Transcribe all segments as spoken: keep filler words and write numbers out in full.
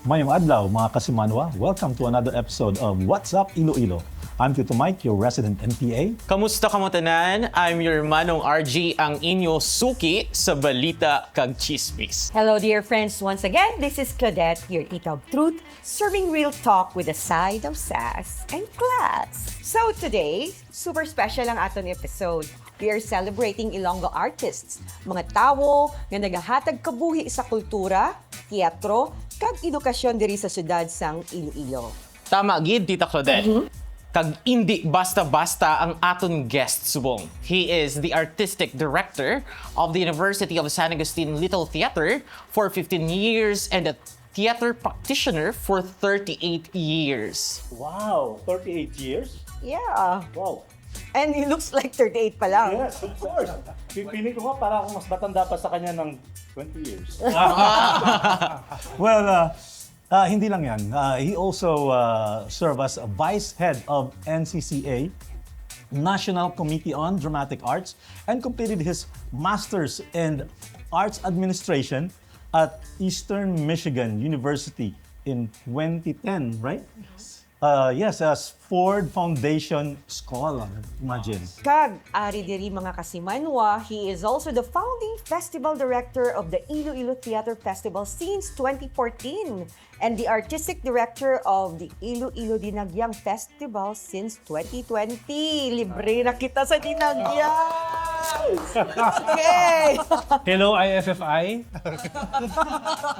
Mayong adlaw, mga kasimanwa. Welcome to another episode of What's Up, Iloilo. I'm Tito Mike, your resident M P A. Kamusta kamo tanan? I'm your Manong R G, ang inyo suki sa balita kag chismis. Hello, dear friends. Once again, this is Claudette, your tita of truth, serving real talk with a side of sass and class. So today, super special ang aton episode. We are celebrating Ilonggo artists, mga tawo nga nagahatag kabuhi sa kultura, teatro, kag edukasyon diri sa siyudad sang Iloilo. Tama gid, Tita Claudette. Kag indi basta-basta ang aton guest subong. He is the artistic director of the University of San Agustin Little Theater for fifteen years and a theater practitioner for thirty-eight years. Wow, thirty-eight years? Yeah. Wow. And he looks like thirty-eight pa lang. Yes, of course. Feeling ko nga para akong mas matanda pa sa kanya ng twenty years. Well, uh, uh, hindi lang yan. Uh, he also uh, served as a vice head of N C C A, National Committee on Dramatic Arts, and completed his master's in arts administration at Eastern Michigan University in twenty ten, right? Uh, yes, as Ford Foundation Scholar. Imagine. Kag ari diri, mga kasimanwa, he is also the founding festival director of the Iloilo Theater Festival since twenty fourteen and the artistic director of the Iloilo Dinagyang Festival since twenty twenty. Libre na kita sa Dinagyang! Okay! Hello, I F F I.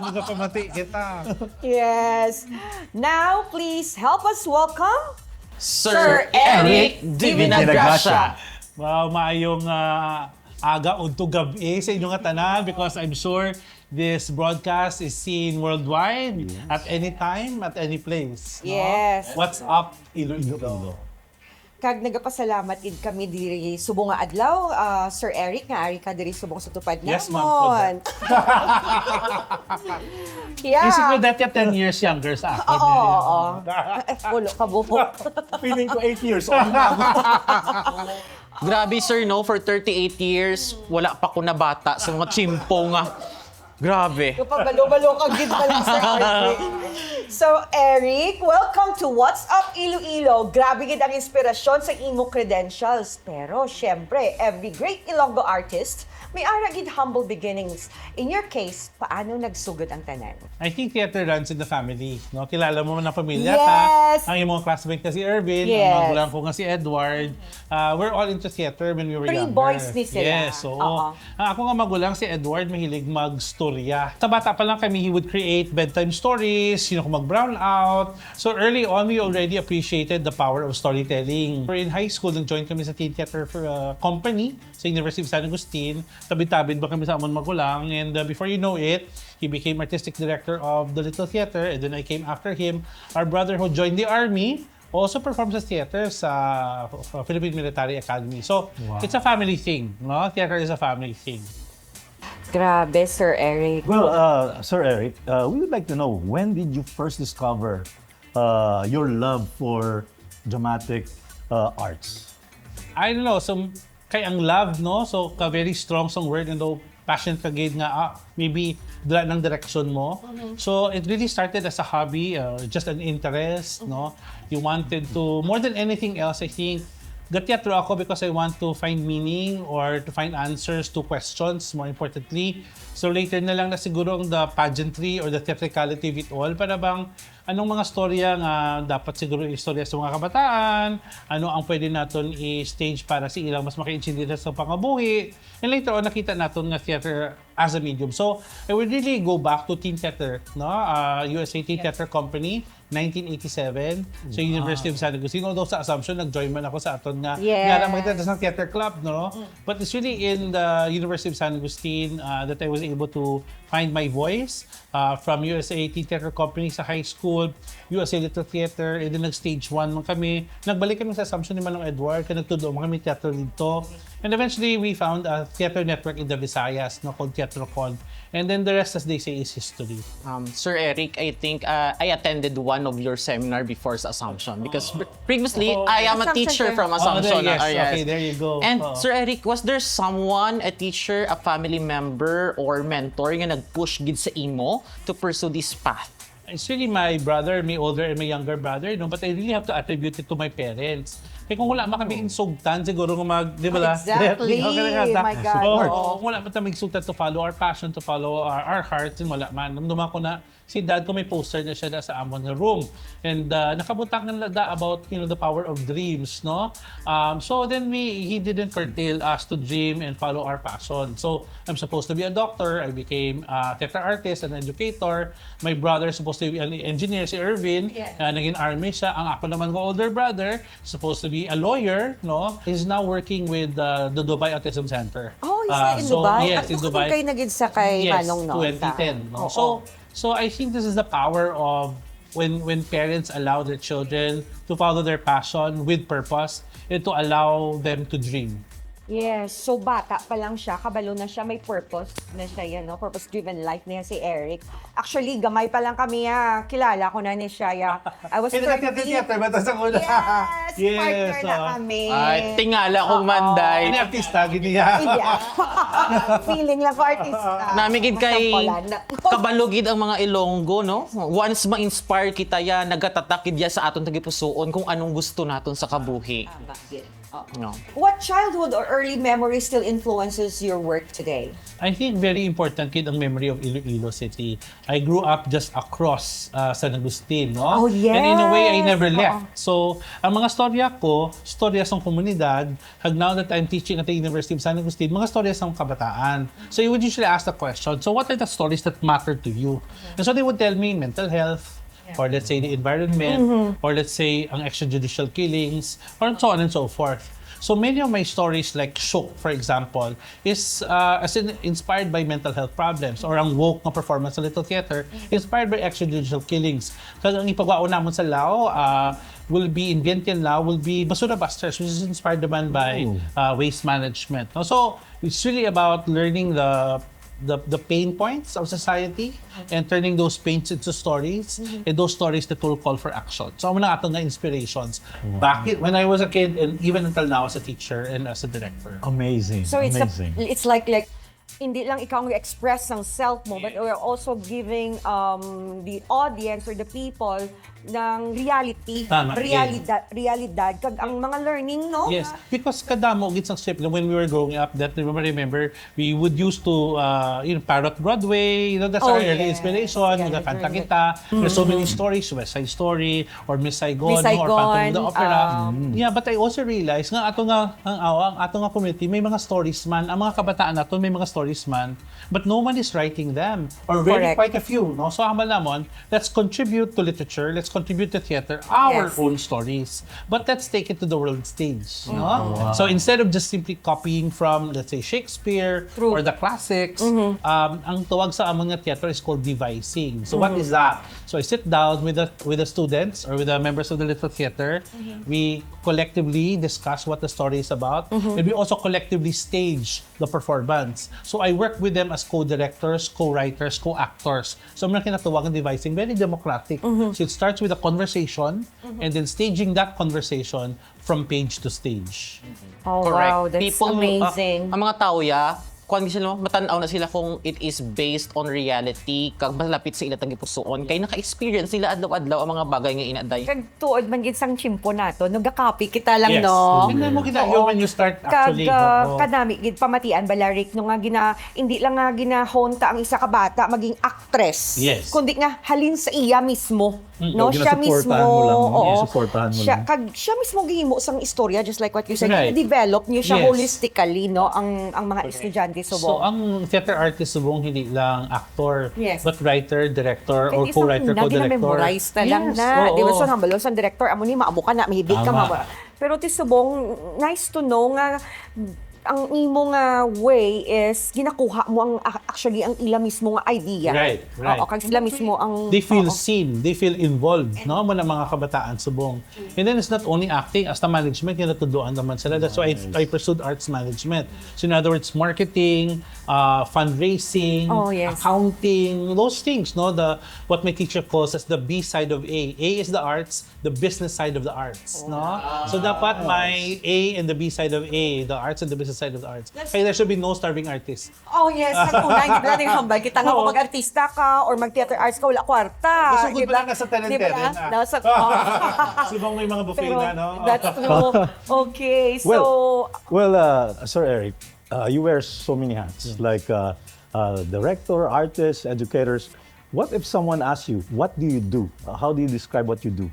Magapamati kita. Yes. Now, please help us welcome Sir Eric Divinagracia. Wow, maayong ah, aga o gab-i sa inyo nga tanan, because I'm sure this broadcast is seen worldwide, at any time, at any place, no? Yes. What's up, Iloilo? Kag nagapasalamat gid kami diri subong nga adlaw, ah, Sir Eric, nga ari ka diri subong sa tupad Yes, ma'am, namon. Yeah. Isip ko dati ten years younger sa ako. Oo, oo. Eh, pulo ka buhok. Feeling ko eight years old na ako. Grabe, sir, no? For thirty-eight years, wala pa ko nabata sa mga tsimpo nga. Grabe. Kapabalo-balo ka gid pala, Sir Eric. So, Eric, welcome to What's Up Iloilo. Grabe gid ang inspirasyon sa imo credentials. Pero, syempre, every great Ilonggo artist may ara gid humble beginnings. In your case, paano nagsugod ang tanan? I think theater runs in the family, no? Kilala mo man ang pamilya Yes! ta. Ang imong classmate nga si Ervin, Yes. ang magulang ko nga si Edward. Uh, we're all into theater when we were Three younger. Boys ni sila. Yes, oo. Oo. Ang ako nga magulang si Edward, mahilig magstorya. Sa bata pa lang kami, he would create bedtime stories, you know, mag-brown out. So early on, we already appreciated the power of storytelling. We're in high school, nag-join kami sa Teen Theater uh, Company sa University of San Agustin. Tabid-tabid ba kami sa amon magulang. And uh, before you know it, he became artistic director of the Little Theater. And then I came after him. Our brother who joined the army also performs sa theater sa uh, Philippine Military Academy. So, Wow. It's a family thing, no? Theater is a family thing. Grabe, Sir Eric. Well, uh, Sir Eric, uh, we would like to know, when did you first discover uh, your love for dramatic uh, arts? I don't know, so kay ang love, no? So ka very strong sang word, and though passionate ka gid nga ah, maybe dala nang direction mo. So it really started as a hobby, uh, just an interest, no? You wanted to, more than anything else, I think, gateatro ako because I want to find meaning or to find answers to questions, more importantly. So later na lang na siguro ang the pageantry or the theatricality of it all, para bang anong mga storya nga dapat siguro istorya sa mga kabataan, ano ang pwede naton i-stage para sa ilang mas makaintindihan sa pangabuhi. And later on, nakita naton nga theater as a medium. So, I would really go back to Teen Theater, no? Uh, U S A Teen Theater Company, nineteen eighty-seven, sa University of San Agustin. Although sa Assumption, nag-join man ako sa aton nga Yes. nga lang mga theater club, no? But it's really in the University of San Agustin uh, that I was able to find my voice uh, from U S A Teen Theater Company sa high school, U S A Little Theater, and then nag-stage one man kami. Nagbalik kami sa Assumption ni Manong Edward, kaya nagtudlo man kami teatro dito. And eventually, we found a theater network in the Visayas, no, called Teatrocon. And then the rest, as they say, is history. Um, Sir Eric, I think uh, I attended one of your seminar before sa Assumption because pre- previously Oh. I am a Assumption teacher ka. from Oh, Assumption. there, yes. Ah, yes. Okay, there you go. And Oh. Sir Eric, was there someone, a teacher, a family member, or mentor nga nag-push gid sa imo to pursue this path? It's really my brother, my older and my younger brother, no? But I really have to attribute it to my parents. Kaya kung wala man kami insugtan, siguro nga mag, di ba? Exactly. Ikaw ka na nga, My God. Oo, Oo. kung wala man kami insugtan to follow our passion, to follow our, our hearts, and wala man. Namduman ko na, si dad ko may poster na siya na sa amon nga room. And uh, nakabutang na da about, you know, the power of dreams, no? Um, so then we, he didn't curtail us to dream and follow our passion. So I'm supposed to be a doctor. I became a theater artist, an educator. My brother is supposed to be an engineer, si Ervin. Yes. Uh, naging army siya. Ang ako naman ko older brother, supposed to be a lawyer, no? He's now working with uh, the Dubai Autism Center. Oh, he's Uh, not in so, Dubai? Yes, At in gusto Dubai. Kayo naging sa kay Yes, Manong Nonta. twenty ten. No? Oo. So, so I think this is the power of when when parents allow their children to follow their passion with purpose and to allow them to dream. Yes. So, bata pa lang siya, kabalo na siya, may purpose na siya yan, no? Purpose-driven life niya si Eric. Actually, gamay pa lang kami, ha. Kilala ko na ni siya, ya. I was Hindi thirteen. natin theater, bata sa una. Yes, partner na ah. kami. Ay, tingala kong Oo. Manday. Ini artista, gini niya. Hindi, ah. Feeling lang ko, artista. Nami gid kay Masampolan na. Kabalo gid ang mga Ilonggo, no? Once ma-inspire kita ya, nagatatak gid ya sa aton tagipusoon kung anong gusto naton sa kabuhi. Tama, yun. Oo. No. What childhood or early memory still influences your work today? I think very important kid ang memory of Iloilo City. I grew up just across uh, San Agustin, no? Oh, And in a way, I yes. never Oo. left. So, ang mga storya ko, storya sa komunidad, hag now that I'm teaching at the University of San Agustin, mga storya sa kabataan. So, you would usually ask the question, "So, what are the stories that matter to you?" And so, they would tell me mental health, or let's say the environment, or let's say ang extrajudicial killings, or so on and so forth. So many of my stories like Shook, for example, is uh, as in, inspired by mental health problems, or ang Woke nga performance sa Little Theater, inspired by extrajudicial killings. Kag ang ipagwaon namon sa Lao uh, will be in Vientiane, Lao will be Basura Busters, which is inspired naman by uh, waste management. No? So it's really about learning the the, the pain points of society and turning those pains into stories and those stories that will call for action. So, amo na ato nga inspirations. Back in- when I was a kid and even until now as a teacher and as a director. Amazing. So it's a, Amazing. It's like like hindi lang ikaw ang express ng self mo, but we're also giving um, the audience or the people ng reality, Tama, realidad, realidad, kag ang mga learning, no? Yes, because kadamo gid sang script when we were growing up, that remember, remember we would used to uh, you know, parrot Broadway, you know, that's Oh, our early yes. inspiration, Yeah, nagakanta remember. Kita. There's so many stories, West Side Story, or Miss Saigon, Miss no, or Phantom of the Saigon, Opera. um, Yeah, but I also realized nga ato nga ang awa, ang ato nga community may mga stories man, ang mga kabataan nato may mga stories man, but no one is writing them, or very Correct. quite a few, no? So hambal namon, let's contribute to literature, let's contribute to theater, our Yes. own stories, but let's take it to the world stage, no? So instead of just simply copying from, let's say, Shakespeare True. or the classics, um, ang tawag sa amon nga teatro is called devising. So what is that? So I sit down with the with the students or with the members of the little theater. We collectively discuss what the story is about, and we also collectively stage the performance. So I work with them as co-directors, co-writers, co-actors. So ang kinatawag ng devising, very democratic. So it starts with a conversation, and then staging that conversation from page to stage. Oh, Correct. Wow, that's People, amazing. uh, ang mga tao ya, kuan sila, matan-aw na sila kung it is based on reality, kag malapit sa ila tagipusoon, kay naka-experience nila adlaw-adlaw ang mga bagay nga inaday. Kag tuod man gid sang tiyempo nato, nagakopy kita lang, Yes. no? Tingnan mo kita Oo. when you start Kag, actually. ah, Oo. Kadami gid pamatian bala, Rick, no, nga gina, hindi lang nga ginahon ta ang isa ka bata maging actress, Yes. kundi nga halin sa iya mismo, Mm, no? kag Siya ginasuportahan mismo, mo lang, no? Oo. Ginasuportahan mo Siya, lang. Kag siya mismo gihimo sang istorya, just like what you said, Right. i-develop niyo siya Yes. holistically, no, ang ang mga estudyante So, subong. Ang theater artist subong hindi lang actor, Yes. but writer, director, or Kag isang co-writer, una, co-director. gina-memorize na lang Yes, na. oo. Di ba, so, hambal sang director, amo ni, maamo ka na, mahibi ka, Tama. ma- Pero ti subong, nice to know nga ang imo nga way is ginakuha mo ang, actually, ang ila mismo nga idea. Right, right. Oo, kag sila mismo ang They feel Oo. seen, they feel involved, no? Mo na mga kabataan subong. And then it's not only acting, hasta management, yung natuduan naman sila. That's why I, I pursued arts management. So in other words, marketing, uh, fundraising, Oh, yes. accounting, those things, no? The what my teacher calls as the B side of A. A is the arts, the business side of the arts, no? So dapat may A and the B side of A, the arts and the business the side of the arts. Yes. Kaya there should be no starving artist. Oh yes, sa tunay, di ba, naghambal kita nga Oo. Kung mag-artista ka or mag-theater arts ka, wala kwarta. Masugod Di mo ba? lang na sa Teren-Teren, Di ba? ah. Nasa, oh. Subong may mga buffet Pero na, no? That's true. Okay, so, Well, well, uh, Sir Eric, uh, you wear so many hats, like uh, uh, director, artist, educators. What if someone asks you, "What do you do?" Uh, how do you describe what you do?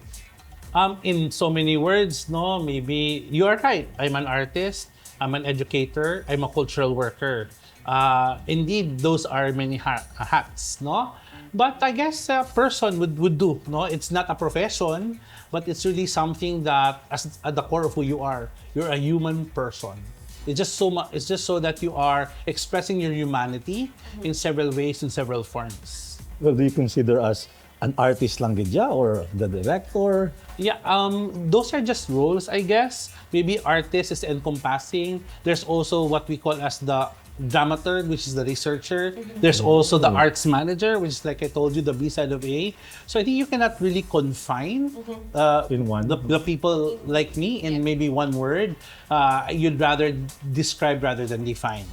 Um, in so many words, no, maybe you are right. I'm an artist, I'm an educator, I'm a cultural worker. Uh, indeed, those are many ha- hats, no? But I guess a person would, would do, no? It's not a profession, but it's really something that as at the core of who you are. You're a human person. It's just so mu- it's just so that you are expressing your humanity in several ways, in several forms. Well, do you consider us an artist lang gid ya, or the director? Yeah, um, those are just roles, I guess. Maybe artist is encompassing. There's also what we call as the dramaturg, which is the researcher. There's also the arts manager, which is, like I told you, the B side of A. So I think you cannot really confine uh, In one. The, the people like me in maybe one word. Uh, you'd rather describe rather than define.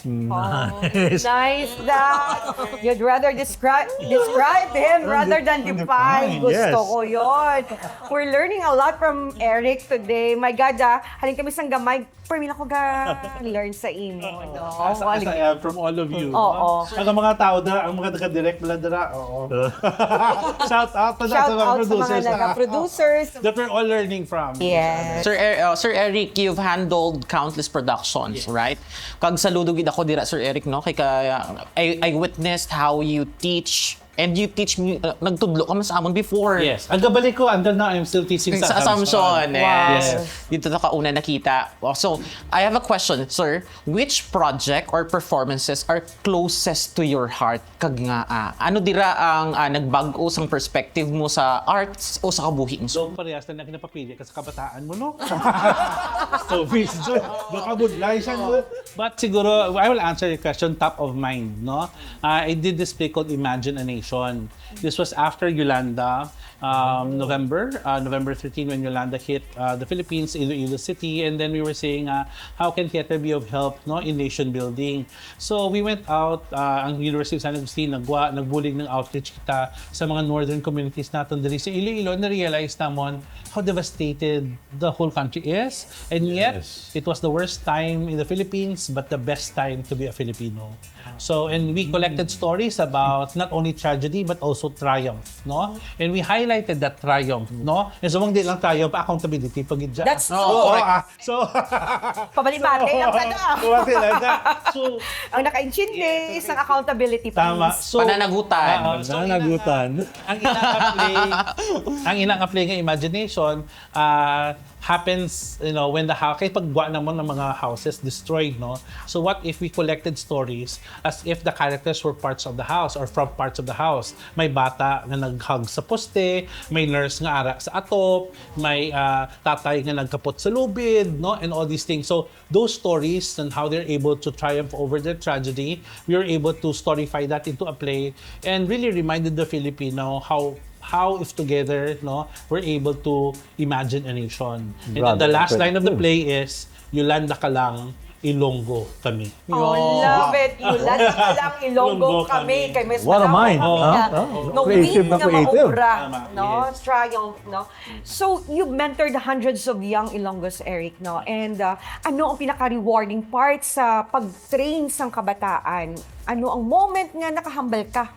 Oh, nice that. You'd rather describe describe him rather than define. Define, Gusto yes. ko yon. We're learning a lot from Eric today. My God, ah, halin kami sang gamay. Permi lang ko ga-learn sa imo. No? As, as I am from all of you. Oo. No? Ang mga tao dira, ang mga taga-direct nila dira, oo. Shout out to Shout sa mga out sa mga producers. naga producers. That we're all learning from. Yes. Sir, Er- uh, Sir Eric, you've handled countless productions, right? Kag saludo gid ako dira, Sir Eric, no? Kay ka, I, I witnessed how you teach, and you teach me, uh, nagtudlo ka man sa amon before. Yes. Ang gabalik ko, until now, I'm still teaching sa, Sa Assumption, eh. Yes. Dito ta kauna nakita. Oh, so, I have a question, sir. Which project or performances are closest to your heart? Kag nga, ah, ano dira ang ah, nagbag-o sang perspective mo sa arts o sa kabuhi mo? So, parehas na lang kinapapili ka sa kabataan mo, no? So, Vince, baka budlay siya, no? But siguro, I will answer your question top of mind, no? Uh, I did this play called Imagine a Nation. This was after Yolanda, um, November, uh, November thirteen, when Yolanda hit uh, the Philippines, Iloilo City, and then we were saying, uh, how can theater be of help, no, in nation building? So we went out, uh, ang University of San Agustin, nagwa, nagbulig ng outreach kita sa mga northern communities naton diri sa Iloilo, na-realize namon how devastated the whole country is. And yet, Yes. it was the worst time in the Philippines, but the best time to be a Filipino. So, and we collected stories about not only tragedy, but also triumph, no? And we highlighted that triumph, no? And so, di lang triumph, accountability, pag That's Oo, true. ah, so, Pabali-bati lang ka na. Pabati lang ka. So, Ang nakaintindi, isang accountability, tama. please. So, Pananagutan. Ah, so, Pananagutan. Ang ina nga play, ang ina nga play nga Imagination, ah, happens, you know, when the house, kay pagwa naman ng mga houses destroyed, no? So what if we collected stories as if the characters were parts of the house or from parts of the house? May bata nga nag-hug sa poste, may nurse nga ara sa atop, may ah, tatay nga nagkapot sa lubid, no? And all these things. So those stories and how they're able to triumph over their tragedy, we were able to storyfy that into a play and really reminded the Filipino how how if together, no, we're able to imagine a nation. And then the Grabe, last pwede. Line of the play is, "Yolanda ka lang, Ilonggo kami." Oh, love it. Yolanda ka lang, Ilonggo Ilonggo kami. kami. Kay mas What a manaw mind, kami huh? na. Huh? No, Creative win na nga creative. maobra, Tama, no? Yes. Triumph, no? So, you've mentored hundreds of young Ilonggos, Eric, no? And uh, ano ang pinaka-rewarding part sa pag-train sang kabataan? Ano ang moment nga nakahambal ka?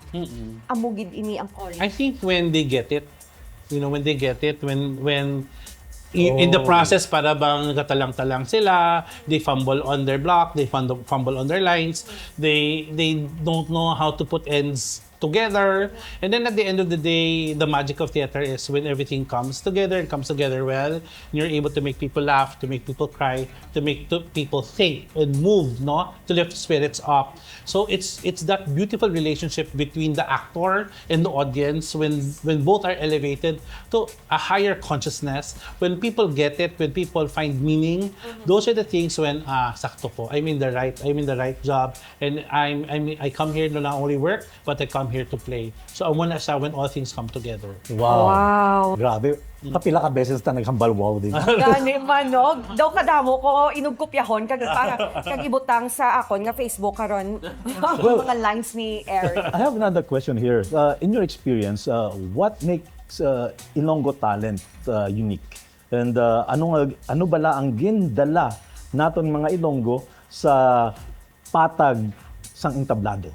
Amo gid ini ang calling. I think when they get it, you know, when they get it, when when i- in the Oh. process, para bang nagatalang-talang sila, they fumble on their block, they fumble, fumble on their lines, they they don't know how to put ends together. And then at the end of the day, the magic of theater is when everything comes together and comes together well, and you're able to make people laugh, to make people cry, to make to people think and move, no, to lift spirits up. So it's it's that beautiful relationship between the actor and the audience when when both are elevated to a higher consciousness, when people get it, when people find meaning. Those are the things when, ah, sakto ko. I'm in the right, I'm in the right job, and I'm, I'm I come here to not only work, but I come here to play. So, amo na siya when all things come together. Wow. Wow. Grabe. Kapila ka beses ta naghambal wow din. Gani man, no? Daw kadamo ko inugkopyahon kag, para, kag ibutang sa akon nga Facebook karon. Mga lines ni Eric. I have another question here. Uh, in your experience, uh, what makes uh, Ilonggo talent uh, unique? And uh, ano nga, ano bala ang gindala naton mga Ilonggo sa patag sang entablado?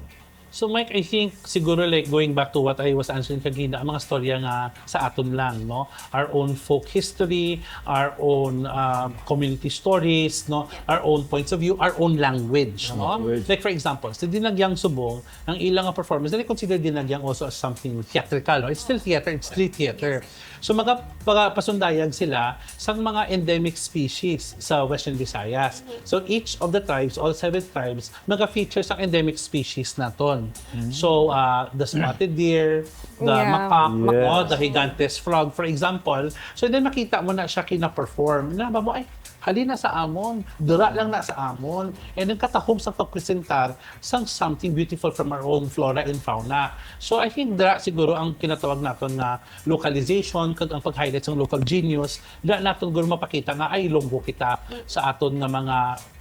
So, Mike, I think siguro, like, going back to what I was answering kagina, ang mga storya nga sa aton lang, no? Our own folk history, our own um, community stories, no? Our own points of view, our own language, no? Language. Like, for example, sa Dinagyang Subong, ang ilang nga performance, they consider Dinagyang also as something theatrical, no? It's still theater, it's street theater. So, mga pa- pasundayag sila sa mga endemic species sa Western Visayas. So, each of the tribes, all seven tribes, maga-feature sa endemic species naton. So, uh, the spotted deer, the Yeah. macaque, Yes. no, the gigante's frog, for example. So, then makita mo na siya kina-perform. Na ba mo, ay, halina sa amon, dira lang na sa amon. And then katahom sa pagpresentar sang something beautiful from our own flora and fauna. So, I think dira siguro ang kinatawag naton nga localization, kag ang pag-highlight sang local genius, dira naton guro mapakita nga ay Ilonggo kita sa aton nga mga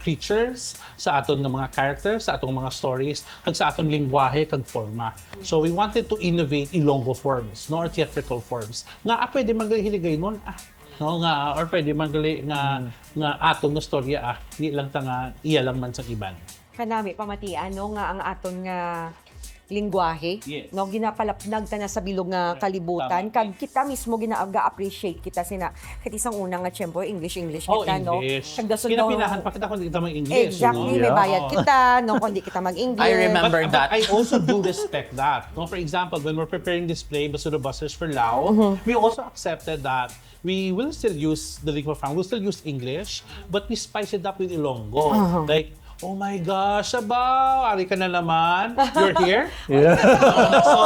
creatures, sa aton nga mga characters, sa atong mga stories, kag sa aton lingwahe kag forma. So we wanted to innovate Ilonggo forms, no, or theatrical forms nga ah, pwede man gali Hiligaynon, ah, no, nga or pwede man gali nga nga aton nga storya, ah, di lang ta nga iya lang man sa iban. Kanami pamatian, no, nga ang aton nga lingwahe, Yes. no, ginapalapnag ta na sa bilog nga kalibutan, Tama. kag kita mismo gina-appreciate kita sina, kati sang una nga tiyempo, English, English Oh, kita, no? English. Kag dason daw- Kinapinahan pa kita kung di kita mag-English. Exactly, may Yeah. bayad kita, no, kung di kita mag-English. I remember But, that. but I also do respect that. No? For example, when we're preparing this play, Basura Busters for Lao, we also accepted that we will still use the lingua franca, we'll still use English, but we spice it up with Ilonggo. Like, "Oh my gosh, abaw, ari ka na naman? You're here?" Yeah. So,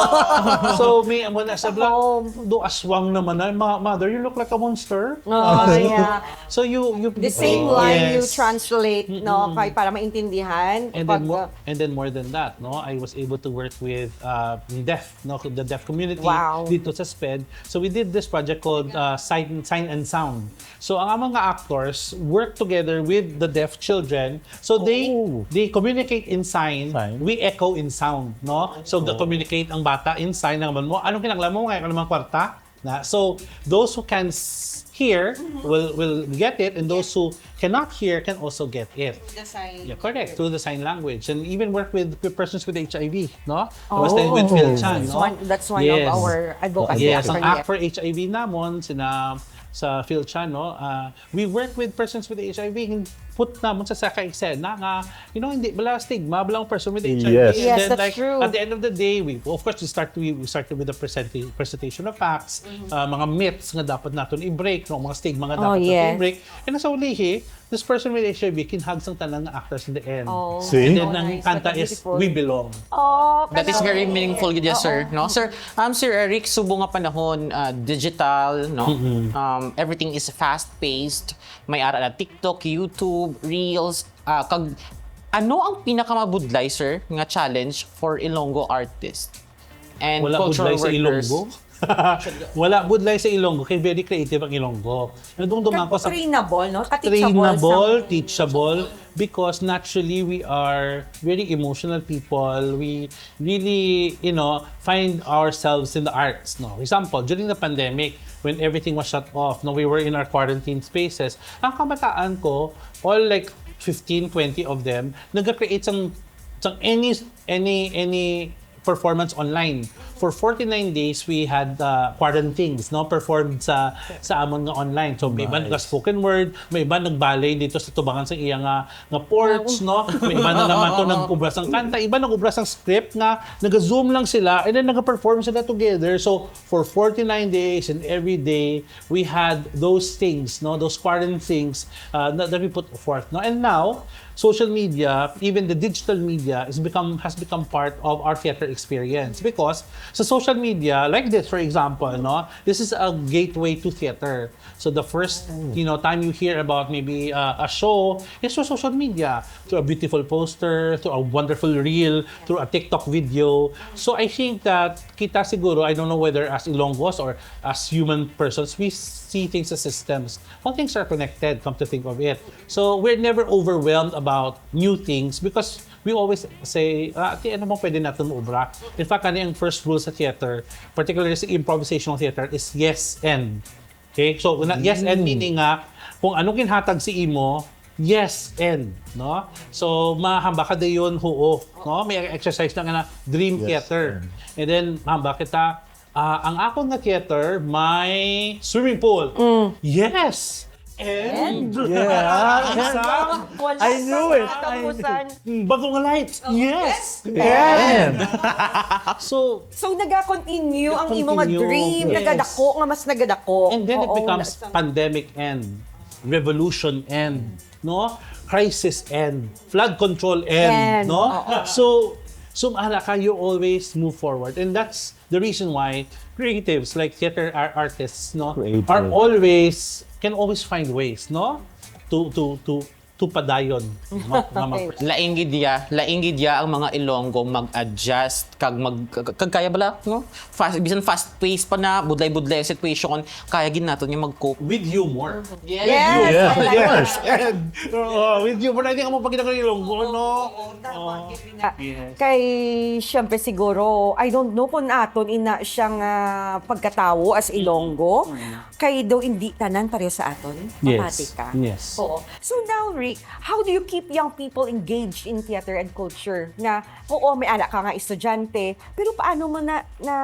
so may amo na sa vlog, do aswang naman na, "Ma- mother, you look like a monster." Oh, yeah. So you, you The same Oh, line you yes. translate, no, kay para maintindihan. And Pag, then, more, and then more than that, no, I was able to work with uh, deaf, no, the deaf community Wow. dito sa SPED. So we did this project called uh, Sign, Sign and Sound. So ang among nga actors work together with the deaf children. So they Oh. they communicate in sign, Sign. we echo in sound, no? So the communicate ang bata in sign naman mo, "Anong kinahanglan mo? Ngayon ka naman kwarta?" Na, so those who can s- hear will will get it, and those who cannot hear can also get it. The sign. Yeah, correct. Through the sign language, and even work with p- persons with H I V, no? I Oh. was studying with Phil Chan, That's no? one, that's one Yes. of our advocacy. Yes, ang Actually, Act for H I V namon, sina sa Phil Chan, no? Ah, we work with persons with H I V, put namon sa saka eksena nga, you know, hindi bala stigma, bala ang person with H I V. Yes. And Yes, then, that's like, true. At the end of the day, we, of course, we start, we, we started with the presenti- presentation of facts, uh, mga myths nga dapat naton i-break, no? Mga stigma nga Oh, dapat naton yes. i-break. And sa ulihi, this person with H I V can hug sang tanan nga actors in the end. Oh. See? And then, Oh, ang nice. kanta That's is beautiful. We Belong. Oh, That is kanang- very meaningful gid, sir. No, sir, um, Sir Eric, subong nga panahon, uh, digital, no? Um, everything is fast-paced. May ara na TikTok, YouTube, Reels. Uh, kag ano ang pinakamabudlay, sir, nga challenge for Ilonggo artist and Wala cultural budlay sa workers? Ilonggo. Wala budlay sa Ilonggo kay very creative ang Ilonggo. Nadungdungan ko sa Trainable, no? Ka-teachable Trainable, sa- teachable, because naturally we are very emotional people. We really, you know, find ourselves in the arts, no? Example, during the pandemic, when everything was shut off, no, we were in our quarantine spaces. Ang kabataan ko, all like fifteen, twenty of them, nag-create sang, sang any, any, any performance online. For forty-nine days, we had uh, quarantines, no, performed sa sa amon nga online. So may iban Nice. nag-spoken word, may iban nagbalay dito sa tubangan sa iya nga nga porch, no? May iban na naman to nag-ubra sang kanta, iban nag-ubra sang script nga naga-zoom lang sila and then nag-perform sila together. So for forty-nine days and every day, we had those things, no? Those quarantine things uh, that, that we put forth, no? And now, social media, even the digital media, is become has become part of our theater experience, because sa social media, like this, for example, no, this is a gateway to theater. So the first, you know, time you hear about maybe uh, a show is through social media, through a beautiful poster, through a wonderful reel, through a TikTok video. So I think that kita siguro, I don't know whether as Ilonggos or as human persons, we see things as systems. All things are connected, come to think of it. So we're never overwhelmed about new things because we always say, ah, "Ati, ano bang pwede natin maubra?" In fact, kani ang first rule sa theater, particularly sa improvisational theater, is yes and. Okay? So, una, yes and meaning nga, kung ano ginhatag si imo, yes and, no? So, mahamba ka dayon, huo, no? May exercise na nga na dream Yes theater. And. And then, mahamba kita, ah, ang akon nga theater may swimming pool. Yes! And? And? Yeah. Isa, Wala I sa knew it. I knew. Katapusan. Bagong lights. Yes! And? So, So, naga-continue ang imo nga Continue. Dream, Yes. Nagadako nga mas nagadako. And then it Oo, becomes wala sa pandemic end, revolution end, no? Crisis end, flood control end, End. No? Oo. So, so mahala ka, you always move forward. And that's the reason why creatives like theater ar- artists, no, Creative. Are always, can always find ways, no? To, to, to, to padayon. Ma- ma- ma- Laing gid ya, laing gid ya ang mga Ilonggo mag-adjust kag mag kag kaya bala, no? Fast, bisan fast pace pa na, budlay-budlay ang situation, kaya gid naton nga mag-cope. With humor. Yes. Yes, of course. And, oo, with humor. I think amo pag ginagawa ng Ilonggo, no? Oo, tama, Oo. Kevin, na. Yes. Kay, syempre siguro, I don't know kung aton ina siyang ah, pagkatawo as Ilonggo. Mm. Kay daw hindi tanan pareho sa aton. Yes. Mapati ka. Yes. Oo. So now, Rick, how do you keep young people engaged in theater and culture? Nga, oo, may anak ka nga estudyante, pero paano mo na, na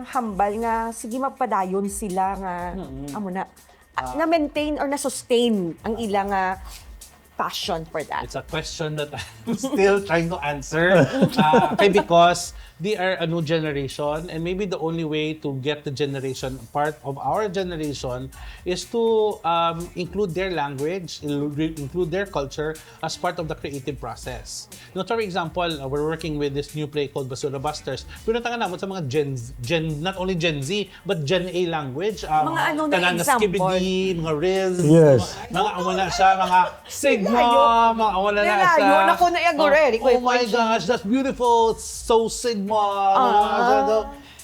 hambal nga, sige, magpadayon sila nga, Mm-mm. Amo na, Ah. Na-maintain or na-sustain ang ila nga passion for that? It's a question that I'm still trying to answer. Uh, kay because they are a new generation, and maybe the only way to get the generation part of our generation is to um, include their language, include their culture as part of the creative process. No, for example, uh, we're working with this new play called Basura Busters. Pinutangan naman sa mga Gen, Gen, not only Gen Z, but Gen A language. Um, Mga ano na tanan nga example? Skibidi, mga Riz, Yes. Mga, mga wala siya, mga Sigma, Layo. Mga wala na Layo siya. Na ko na yung Oh, already, oh my Kuya gosh, that's beautiful. It's so Sigma. Ah. Mga, ano,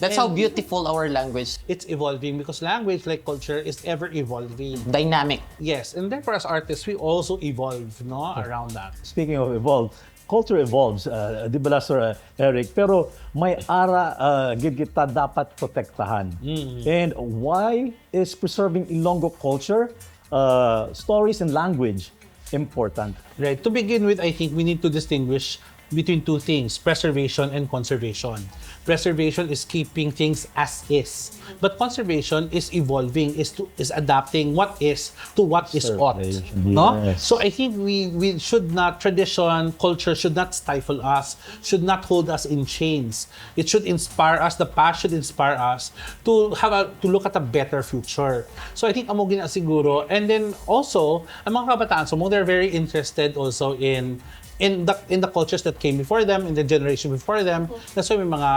That's how and beautiful our language. It's evolving because language, like culture, is ever evolving. Dynamic. Yes, and therefore as artists, we also evolve, no, around that. Speaking of evolve, culture evolves, uh, di ba, Sir, uh, Eric? Pero may ara uh, gid kita dapat protektahan. Mm. And why is preserving Ilonggo culture, uh, stories, and language important? Right. To begin with, I think we need to distinguish between two things, preservation and conservation. Preservation is keeping things as is, but conservation is evolving, is to, is adapting what is to what is ought. Preservation, no? Yes. So I think we we should not, tradition, culture should not stifle us, should not hold us in chains. It should inspire us. The past should inspire us to have a, to look at a better future. So I think amo gina siguro. And then also, ang mga kabataan, so they're very interested also in in the in the cultures that came before them, in the generation before them. That's why may mga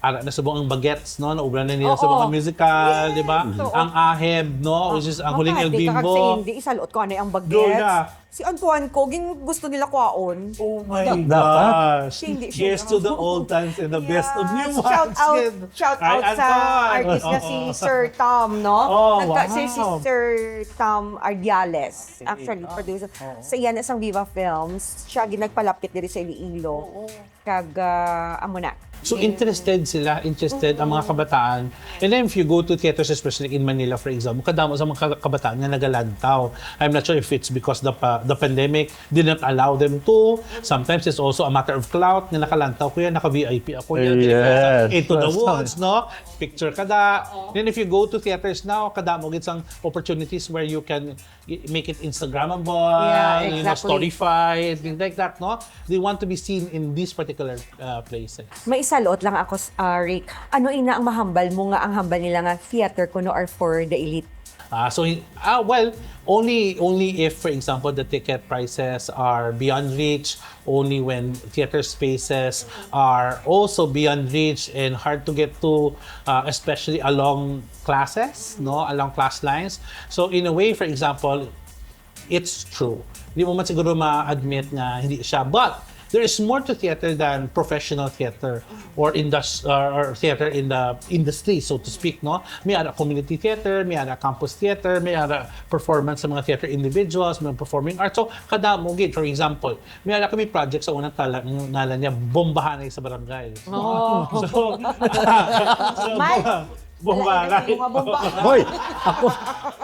ara na subong ang bagets, no? Naubra na nila sa Oo. Mga musical, di ba? Yes, oo. Ang aheb, no? Which is ang huling El Bimbo. Hindi, isalot ko ano ang bagets. Si Antoine ko, ging gusto nila kwaon. Oh my gosh. Yes to the old times and the best of new ones. Shout out, shout out sa artist na si Sir Tom, no? Oh, wow. Si Sir Tom Ardiales, actually, producer. Sa iya na sang Viva Films, siya ginagpalapit diri sa Iloilo. Oo. Kag, ah, amo na. So, interested sila, interested ang mga kabataan. And then, if you go to theaters, especially in Manila, for example, kadamo sa mga ka- kabataan nga nagalantaw. I'm not sure if it's because the pa- the pandemic did not allow them to. Sometimes, it's also a matter of clout nga nakalantaw ko yan, naka-V I P ako yan. Yes. Into the woods, no? Picture ka da. Then, if you go to theaters now, kadamo gid sang opportunities where you can i- make it Instagrammable, Yeah, you know, exactly. Storyfied, things like that, no? They want to be seen in these particular uh, places. May isalot lang ako, s- ah, Rick. Ano ina ang mahambal mo nga ang hambal nila nga theater kuno are for the elite? Ah, so, ah, well, only only if, for example, the ticket prices are beyond reach, only when theater spaces are also beyond reach and hard to get to, uh, especially along classes, no, along class lines. So in a way, for example, it's true. Di mo man siguro ma-admit nga hindi siya. But there is more to theater than professional theater or indus- or, or theater in the industry, so to speak, no? May ara community theater, may ara campus theater, may ara performance sa mga theater individuals, mga performing arts. So, kadamo gid. For example, may ara kami project sa unang tala, ang ngalan niya, Bombahanay sa Barangay. Oh. So, so, Mike, Bomba-, Bombahanay. Mga bomba. Hoy, ako.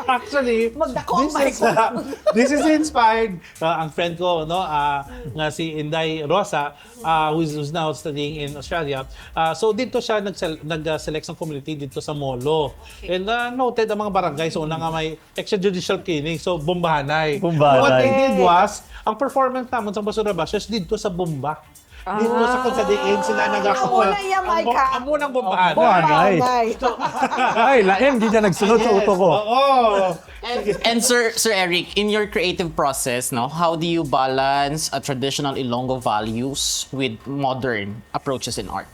Actually, Magdako ang this is, mic. uh, this is inspired, uh, ang friend ko, no, uh, nga si Inday Rosa, uh, who's, who's now studying in Australia. Uh, so, dito siya nag-, nag-select sa community dito sa Molo. Okay. And, uh, noted ang mga barangay. So, una nga may extrajudicial killing. So, Bombahanay. Bombahanay. What they did was, ang performance naman sa Basura Bashers dito sa Bomba. Dito sa Ah. Kung sa diin sila nagkakawa. Ako na yan, Ang bo-, Micah. Amo nang Bombahanay. Bombahanay. Ay, lain, di niya nagsunod sa Yes. utok ko. Oo. And, and Sir, Sir Eric, in your creative process, no, how do you balance a traditional Ilonggo values with modern approaches in art?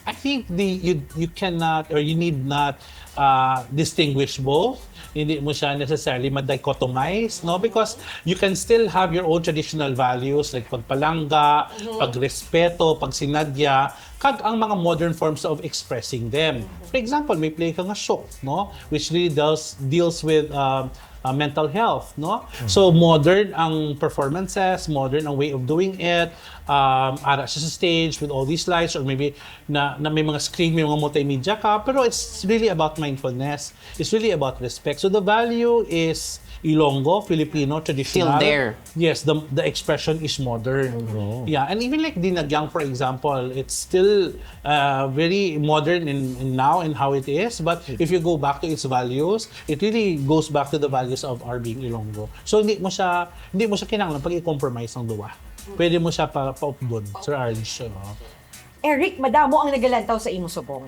I think the you you cannot or you need not uh, distinguish both. Hindi mo siya necessarily ma-dichotomize, no? Because you can still have your own traditional values like pagpalangga, pagrespeto, pagsinadya, kag ang mga modern forms of expressing them. For example, may play ka nga Shook, no? Which really deals deals with um, uh, mental health, no? So modern ang performances, modern ang way of doing it. Um, ara siya sa stage with all these lights, or maybe na, na may mga screen, may mga multimedia ka, pero it's really about mindfulness. It's really about respect. So the value is Ilonggo, Filipino, traditional. Still there. Yes, the the expression is modern. Oh. Yeah, and even like Dinagyang, for example, it's still uh, very modern in, in now and how it is. But if you go back to its values, it really goes back to the values of our being Ilonggo. So hindi mo siya hindi mo siya kinahanglan pag i-compromise ang duwa. Pwede mo siya pa paupdon, Sir Arj. Ano? Eric, madamo ang nagalantaw sa imo subong.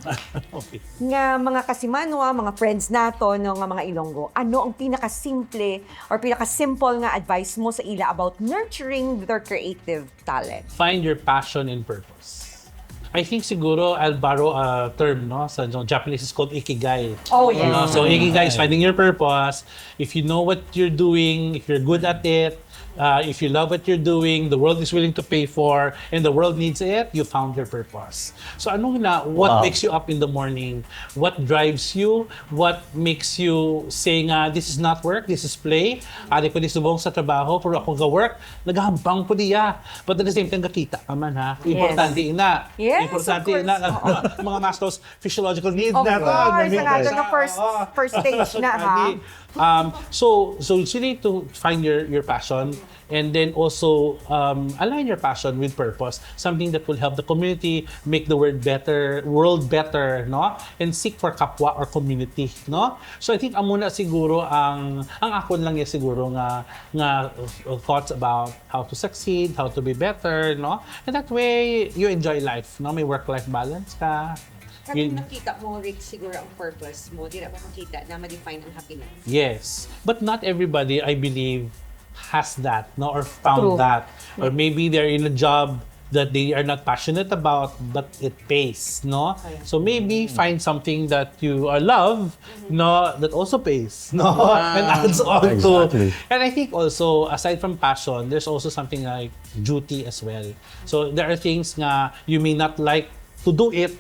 Okay. Nga mga kasimanwa, mga friends nato, no, nga mga Ilonggo, ano ang pinakasimple or pinakasimple nga advice mo sa ila about nurturing their creative talent? Find your passion and purpose. I think siguro I'll borrow a term, no, sa Japanese is called ikigai. Oh, yes. Uh, so ikigai is finding your purpose. If you know what you're doing, if you're good at it, uh, if you love what you're doing, the world is willing to pay for, and the world needs it, you found your purpose. So ano na, what Wow. makes you up in the morning? What drives you? What makes you say nga, "This is not work, this is play"? Ari ko ni subong sa trabaho, pero ako ga-work, nagahambang ko diya. But at the same time, kakita ka man, ha? Importante ina. Yes, Importante of course. ina. Mga masters, physiological needs Of natin. course, Mamit ang ato ka na sa- first, Oo. first stage na, ha? Hindi. Um, so, so it's really to find your your passion and then also um, align your passion with purpose, something that will help the community make the world better, world better, no? And seek for kapwa or community, no? So I think amo na siguro ang ang akon lang ya siguro nga nga uh, thoughts about how to succeed, how to be better, no? And that way you enjoy life, no? May work-life balance ka. Kami Yun. Nakita mo, Rick, siguro ang purpose mo, di na mo makita na ma-define ang happiness. Yes. But not everybody, I believe, has that, no, or found True. That. Or maybe they're in a job that they are not passionate about, but it pays, no? Kaya. So maybe find something that you uh, love, no, that also pays, no, and adds on Exactly. to. And I think also, aside from passion, there's also something like duty as well. So there are things nga you may not like to do it,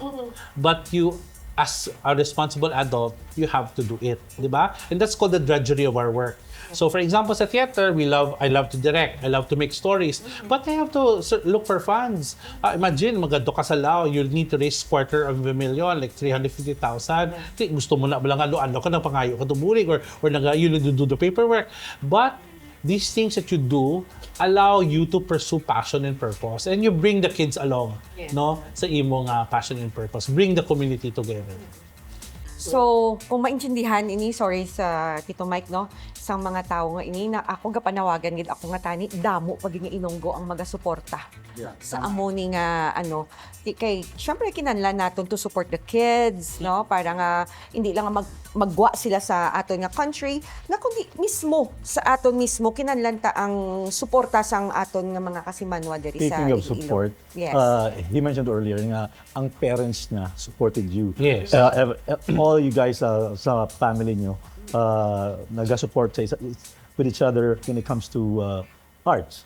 but you, as a responsible adult, you have to do it, di ba? And that's called the drudgery of our work. So for example, sa theater, we love, I love to direct, I love to make stories, but I have to ser- look for funds. Ah, imagine, magado ka sa Lao, you need to raise quarter of a million, like three hundred fifty thousand. Di, gusto mo na ba lang, ano, ano ka, napangayo ka tumuling, or, or nag, you do the paperwork. But these things that you do allow you to pursue passion and purpose, and you bring the kids along, Yes. no, sa imo nga passion and purpose. Bring the community together. So, kung maintindihan ini, sorry sa Tito Mike, no, sang mga tawo nga ini, na ako gapanawagan gid ako nga tani, damo pa gid nga Ilonggo ang magasuporta sa amo ni nga, ano, ti-, kay, syempre, kinahanglan naton to support the kids, no, para nga hindi lang mag-, maggwa sila sa aton nga country, nga kundi mismo sa aton mismo, kinahanglan ta ang suporta sang aton nga mga kasimanwa diri sa Speaking of Iloilo. Support, Yes. Uh, he mentioned earlier nga ang parents niya supported you. Yes. Uh, ev- ev- all you guys uh, sa family niyo uh, nag-support sa isa, with each other when it comes to uh, arts.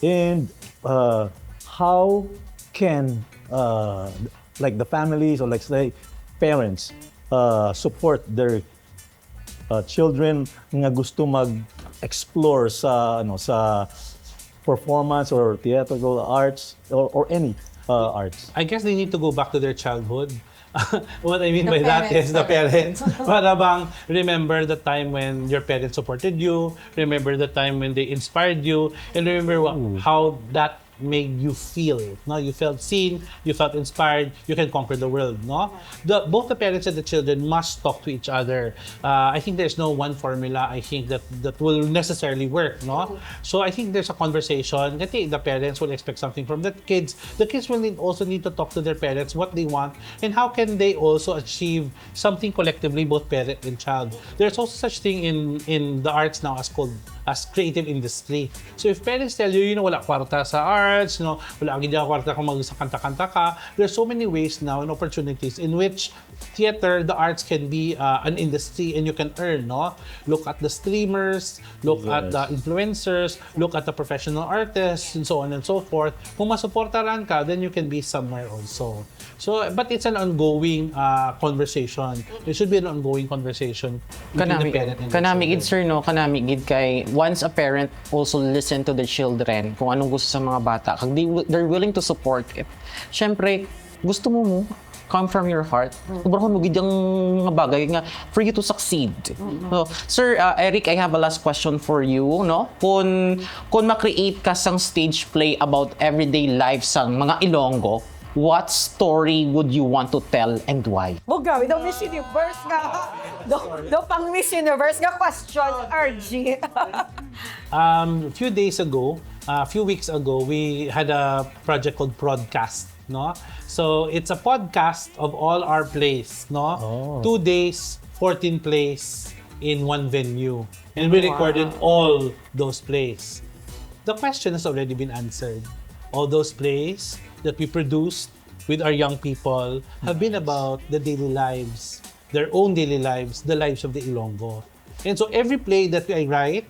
And uh, how can uh, like the families or like say parents uh, support their uh, children nga gusto mag-explore sa ano sa performance or theatrical arts or, or any uh, arts? I guess they need to go back to their childhood. What I mean The by that parents, is the the parents. Para bang remember the time when your parents supported you, remember the time when they inspired you, and remember what, how that made you feel. No, you felt seen, you felt inspired, you can conquer the world. No, the both the parents and the children must talk to each other. Uh, I think there's no one formula. I think that that will necessarily work. No, so I think there's a conversation. Kasi the parents will expect something from the kids. The kids will need, also need to talk to their parents what they want and how can they also achieve something collectively, both parent and child. There's also such thing in in the arts now as called as creative industry. So if parents tell you, you know, wala kwarta sa arts, no, wala gid kwarta kung mag sa kanta-kanta ka, there's so many ways now and opportunities in which theater, the arts can be uh, an industry and you can earn, no? Look at the streamers, look at the Yes. influencers, look at the professional artists, and so on and so forth. Kung masuportaran ka, then you can be somewhere also. So, but it's an ongoing uh, conversation. It should be an ongoing conversation between the Kanami, parent and the kanami gid, children. Sir, no? Kanami gid kay once a parent also listen to the children, kung anong gusto sa mga bata, kag they wi-, they're willing to support it. Siyempre, gusto mo mo, come from your heart. Sobrahon mo gid ang mga bagay nga for you to succeed. So, Sir uh, Eric, I have a last question for you, no? Kung kung ma-create ka sang stage play about everyday life sang mga Ilonggo, what story would you want to tell and why? Oh, grabe daw, Miss Universe nga. Do, do pang Miss Universe nga question, R G. Um, a few days ago, a few weeks ago, we had a project called Prodcast, no? So, it's a podcast of all our plays, no? Oh. Two days, fourteen plays in one venue. And we Wow. recorded all those plays. The question has already been answered. All those plays that we produced with our young people have been Nice. about the daily lives, their own daily lives, the lives of the Ilonggo. And so every play that I write,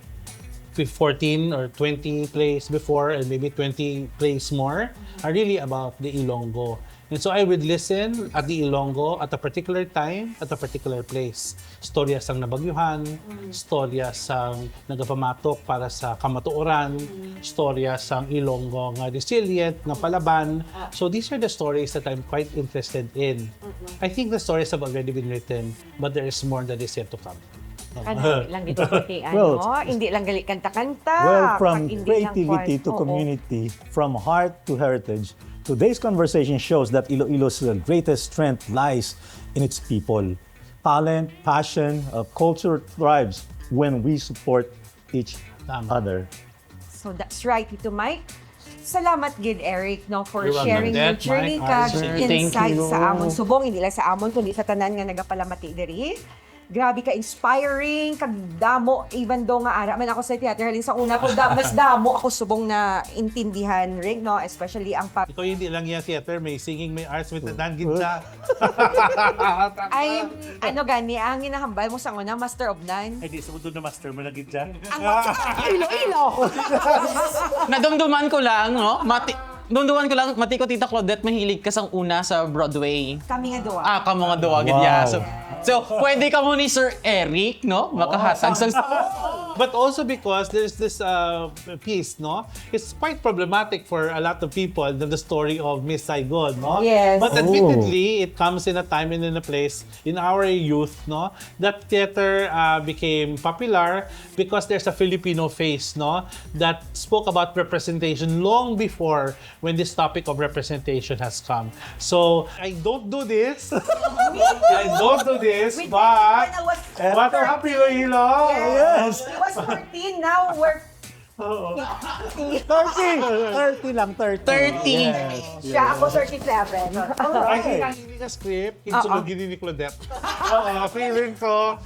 with fourteen or twenty plays before and maybe twenty plays more, are really about the Ilonggo. And so I would listen at the Ilonggo at a particular time, at a particular place. Storya sang nabagyuhan, storya sang nagapamatok para sa kamatuoran, storya sang Ilonggo nga resilient, nga palaban. So these are the stories that I'm quite interested in. I think the stories have already been written, but there is more that is yet to come. Kanami lang gid ang batian, Well, no? Hindi lang gali kanta-kanta, Well, from pag hindi lang creativity kwan-, to oo. community, from heart to heritage, today's conversation shows that Iloilo's uh, greatest strength lies in its people. Talent, passion, uh, culture thrives when we support each Tama. other. So that's right, Tito Mike. Salamat gid, Eric, no, for You're welcome, sharing your Dad, journey Mike, kag Archie. Thank insights you. sa amon subong, hindi lang sa amon, kundi sa tanan nga nagapalamati diri. Grabe ka inspiring, kag damo, even though nga ara man ako sa theater, halin sa una ko, da, mas damo ako subong na intindihan, Rick, no? Especially ang pap- Ikaw, hindi lang yung theater, may singing, may arts, may tanan, gid siya. Ay, ano gani, ang hinahambal mo sa una, Master of None? Ay, di, sa mundo na master mo na gid siya. Ang Iloilo! Nadumduman ko lang, no? Mati-, dumduman ko lang, mati ko, Tita Claudette, mahilig ka sang una sa Broadway. Kami nga duwa. Ah, kamo nga duwa, gid, yeah. Wow. So, so, pwede kamo ni Sir Eric, no? Makahatag sang But also because there's this uh, piece, no? It's quite problematic for a lot of people, the, the story of Miss Saigon, no? Yes. But Oh. admittedly, it comes in a time and in a place in our youth, no? That theater uh, became popular because there's a Filipino face, no? That spoke about representation long before when this topic of representation has come. So, I don't do this. I don't do this, We did but when I was what a happy Iloilo. Yes. He was thirteen, now we're Oo. thirty! thirty lang, thirty. Thirty. Yes. siya, ako thirty-seven. I think ang hindi na script, kinsulog ini ni Claudette. Oo, feeling ko.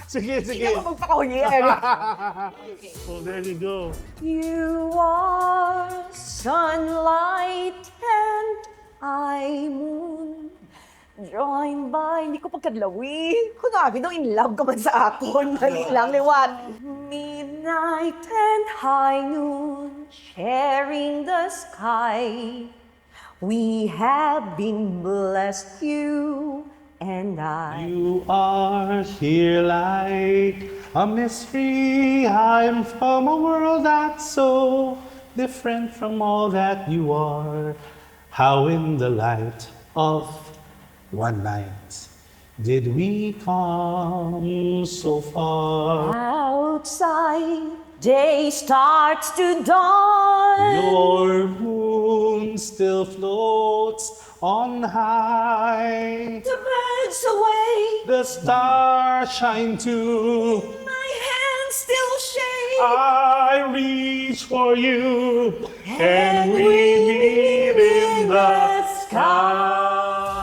Sige, Hindi sige. ako magpakahuli, Eric. Oh, there you go. You are sunlight and I moon. Joined by, hindi ko pagkadlawi. Kunabi, no, in love ka man sa akon. Dali lang, liwat. Midnight and high noon, sharing the sky. We have been blessed, you and I. You are here like a mystery. I'm from a world that's so different from all that you are. How in the light of one night did we come so far? Outside, day starts to dawn. Your moon still floats on high. The birds away. The stars shine too. My hands still shake. I reach for you. Can we meet in the sky?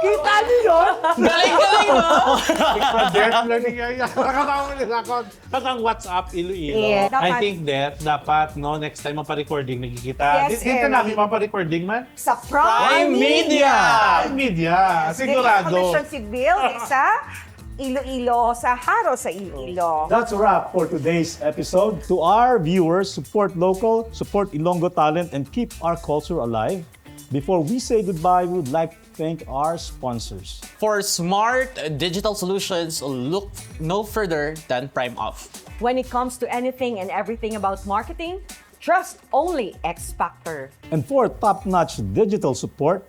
Kita niyo yun? Galing-galing, no? Death na niya yan. Nakatawa nila ako. At ang What's Up, Iloilo. Yeah, I dapat. think that dapat, no, next time maparecording, nagkikita. Yes, Di- Dito Eric. namin maparecording man. Sa Prime Media. Prime Media. Sigurado. Commission si Bill, isa, Iloilo, sa Haro sa Iloilo. That's a wrap for today's episode. To our viewers, support local, support Ilonggo talent, and keep our culture alive. Before we say goodbye, we would like to thank our sponsors. For smart digital solutions, look no further than Prime Off. When it comes to anything and everything about marketing, trust only X Factor. And for top-notch digital support,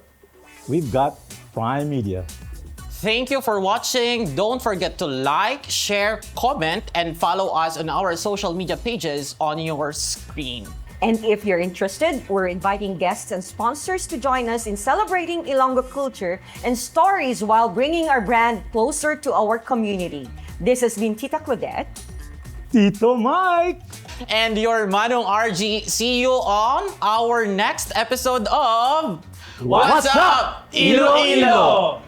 we've got Prime Media. Thank you for watching. Don't forget to like, share, comment, and follow us on our social media pages on your screen. And if you're interested, we're inviting guests and sponsors to join us in celebrating Ilonggo culture and stories while bringing our brand closer to our community. This has been Tita Claudette. Tito Mike! And your Manong R G. See you on our next episode of What's Up, Iloilo?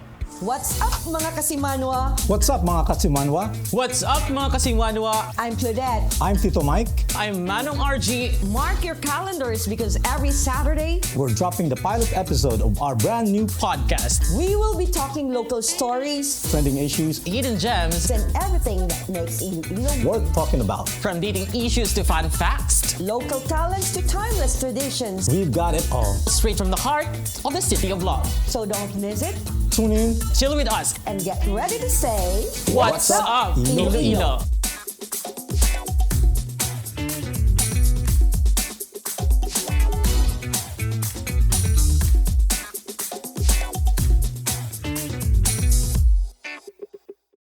What's up, mga kasimanwa? What's up, mga kasimanwa? What's up, mga kasimanwa? I'm Claudette. I'm Tito Mike. I'm Manong R G. Mark your calendars because every Saturday, We're dropping the pilot episode of our brand new Podcast. we will be talking local stories. Trending issues. Hidden gems. And everything that makes Iloilo. Worth talking about. From dating issues to fun facts. Local talents to timeless traditions. We've got it all. Straight from the heart of the City of Love. So don't miss it. Tune in. Chill with us. And get ready to say, What's up, Iloilo?